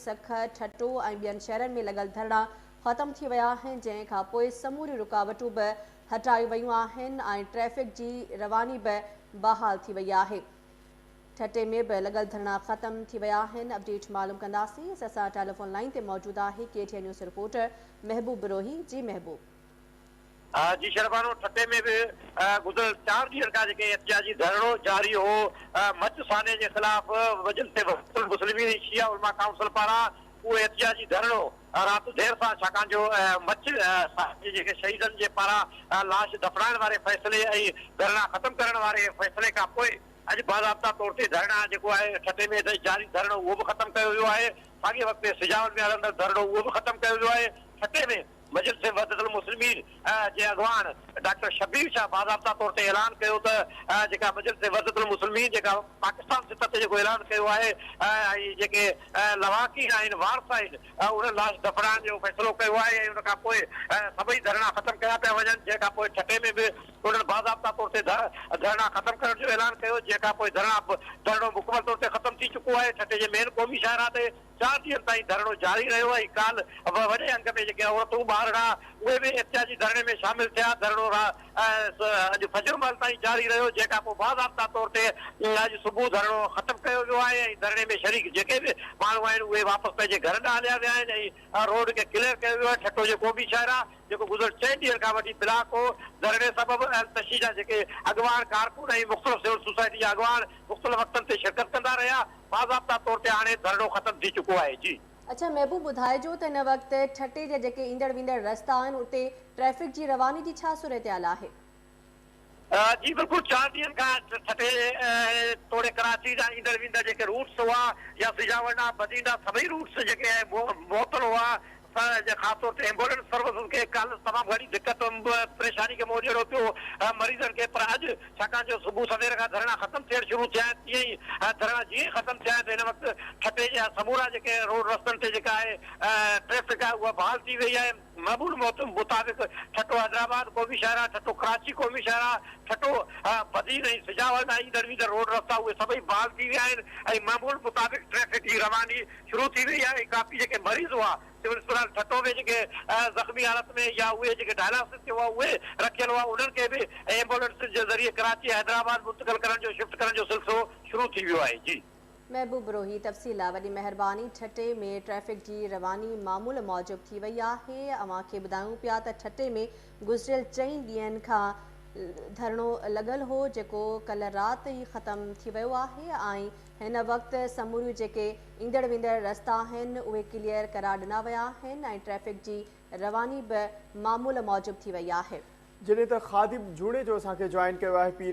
سکر، ٺٽو ۽ ٻين شهرن ۾ لڳل ڌرڻا ختم ٿي ويا آهن، جنهن کان پوء سموريون رڪاوٽون به هٽايون ويون آهن ۽ ٽريفڪ جي رواني به بحال ٿي وئي آهي. ٺٽي ۾ به لڳل ڌرڻا ختم ٿي ويا آهن. اپڊيٽ معلوم ڪنداسين. اسان سان ٽيليفون لائين تي موجود آهي K T N news reporter Mehboob Brohi. جي محبوب. جي شربانو، ٺٽي ۾ به گذريل 4 ڏينهن کان جيڪي احتجاجي ڌرڻو جاري هو مچ سانحي جي خلاف مجلس وحدت المسلمين ۽ شيعه علماء ڪائونسل پاران اهو احتجاجي ڌرڻو رات دير سان ڇاڪاڻ جو مچ سانحي جي جيڪي شهيدن جي پاران لاش دفنائڻ واري فيصلي ۽ ڌرڻا ختم ڪرڻ واري فيصلي کان پوء اڄ باضابطا طور تي ڌرڻا جيڪو آهي ٺٽي ۾ جاري ڌرڻو اهو به ختم ڪيو ويو آهي ساڳئي وقت سجاول ۾ هلندڙ ڌرڻو اهو به ختم ڪيو ويو آهي ٺٽي ۾ مجلس وحدت المسلمين جي اڳواڻ ڊاڪٽر شبير شاهه باضابطا طور تي اعلان ڪيو ته جيڪا مجلس وحدت المسلمين جيڪا پاڪستان سطح تي جيڪو اعلان ڪيو آهي ۽ جيڪي لواحقين آهن وارث آهن انهن لاش دفنائڻ جو فيصلو ڪيو آهي ۽ ان کان پوء سڀئي ڌرڻا ختم ڪيا پيا وڃن جنهن کان پوء ٺٽي ۾ به انهن باضابطا طور تي ڌرڻا ختم ڪرڻ جو اعلان ڪيو جنهن کان پوء ڌرڻا ڌرڻو مڪمل طور تي ختم ٿي چڪو آهي ٺٽي جي مين قومي شاهراهه تي 4 ڏينهن تائين ڌرڻو جاري رهيو ۽ ڪالهه وڏي انگ ۾ جيڪي عورتون، ٻارڙا اهي به احتجاجي ڌرڻي ۾ شامل ٿيا. ڌرڻو اڄ فجر مهل تائين جاري رهيو، جنهن کان پوء باضابطا طور تي اڄ صبح ڌرڻو ختم ڪيو ويو آهي ۽ ڌرڻي ۾ شريڪ جيڪي به ماڻهو آهن اهي واپس پنهنجي گهرن ڏانهن هليا ويا آهن ۽ روڊ کي ڪليئر ڪيو ويو آهي. ٺٽو جي قومي شاهراهه جيڪو گذريل 4 ڏينهن کان وٺي بلاڪ هو، ڌرڻي سبب اهل تشيع جا جيڪي اڳواڻ، ڪارڪن ۽ مختلف سول سوسائٽي جا اڳواڻ مختلف وقتن تي شرڪت ڪندا رهيا. باضابطا طور تي هاڻي ڌرڻو ختم ٿي چڪو آهي. جي. اڇا محبوب ٻڌائجو ته هن وقت ٺٽي جا جيڪي ايندڙ ويندڙ رستا آهن اتي ٽريفڪ جي رواني جي ڇا صورتحال آهي؟ جي بلڪل 4 ڏينهن کان ٺٽي توڙي ڪراچي جا ايندڙ ويندڙ جيڪي روٽس هئا يا سجاول ڏانهن بدين ڏانهن سڀئي روٽس جيڪي معطل هئا خاص طور تي ايمبولينس سروسز کي ڪالهه تمام گهڻي دقت پريشاني کي منهن ڏيڻو پيو مريضن کي پر اڄ ڇاڪاڻ جو صبح سوير کان ڌرڻا ختم ٿيڻ شروع ٿيا آهن تيئن ئي ڌرڻا جيئن ئي ختم ٿيا آهن ته هن وقت ٺٽي جا سمورا جيڪي روڊ رستن تي جيڪا آهي ٽريفڪ آهي اها بحال ٿي وئي آهي معمول مطابق ٺٽو حيدرآباد قومي شاهراهه ٺٽو ڪراچي قومي شاهراهه ٺٽو بدين ۽ سجاول ڏانهن ايندڙ ويندڙ روڊ رستا اهي سڀئي بحال ٿي ويا آهن ۽ معمول مطابق ٽريفڪ جي رواني شروع ٿي وئي آهي ۽ ڪافي جيڪي مريض هئا سول اسپتال ٺٽو ۾ جيڪي زخمي حالت ۾ يا اهي جيڪي ڊائلاسز تي هئا اهي رکيل هئا انهن کي به ايمبولينسز جي ذريعي ڪراچي ۽ حيدرآباد منتقل ڪرڻ جو شفٽ ڪرڻ جو سلسلو شروع ٿي ويو آهي جي. محبوب بروهي تفصيل لاء وڏي مهرباني. ٺٽي ۾ ٽريفڪ جي رواني معمول موجب ٿي وئي آهي. اوهان کي ٻڌايون پيا ته ٺٽي ۾ گذريل 4 ڏينهن کان ڌرڻو لڳل هو جيڪو ڪلهه رات ئي ختم ٿي ويو آهي ۽ هن وقت سموريون جيڪي ايندڙ ويندڙ رستا آهن اهي ڪليئر قرار ڏنا ويا آهن ۽ ٽريفڪ جي رواني به معمول موجب ٿي وئي آهي. جڏهن ته خادم جوڻيجو اسان کي جوائن ڪيو آهي پير.